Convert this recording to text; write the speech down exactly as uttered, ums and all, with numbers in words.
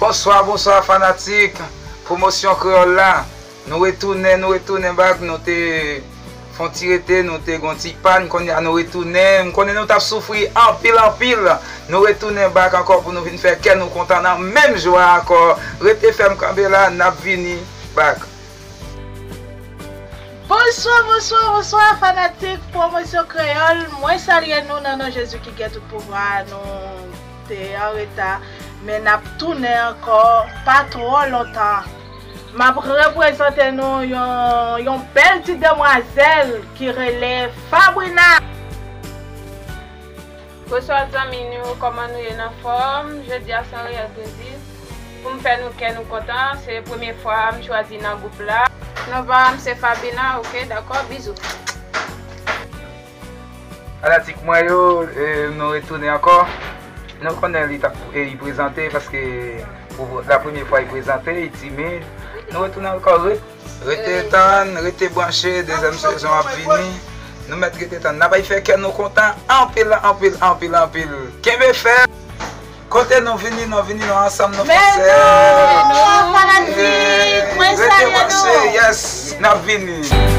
Bonswa, bonswa fanatik Pwomosyon Kreyòl la. Nou retounen, nou retounen bak, nou te fè yon ti rete, nou te gon ti pàn, kounye a nou retounen. M konnen nou t ap soufri anpil, anpil. Nou retounen bak ankò pou nou vin fè kè nou kontan nan menm jou a ankò. Rete fèm kanpe la, n ap vini bak. Bonswa, bonswa, bonswa fanatik Pwomosyon Kreyòl. Mwen salye nou nan non Jezi ki gen tout pouvwa. Nou te an reta, men n ap tounen ankò pa twò lontan. M ap reprezante nou yon, yon bèl ti demwazèl ki rele Fabrina. Bonswa zanmi nou, kòman nou ye, n anfòm? Jodi a se yon reyèl plezi pou m fè nou kè nou kontan. Se premye fwa m chwazi nan gwoup la. Non pa m se Fabina, oke, dakò, bizou. Fanatik mwen yo, eh, nou retounen ankò. Nou konnen li t ap eh, li prezante paske pou la premye fwa li prezante, li timid. Nou retounen ankò, re- rete tann, rete branche, dezyèm sezon ap vini. Nou mèt rete tann. N ap fè kè nou kontan anpil, anpil, anpil, anpil. Kenbe fèm. Kote nou vini, nou vini, nou ansanm, nou fè sè. Bonswa fanatik, mwen Rete salye branche, nou. Yes, n ap vini.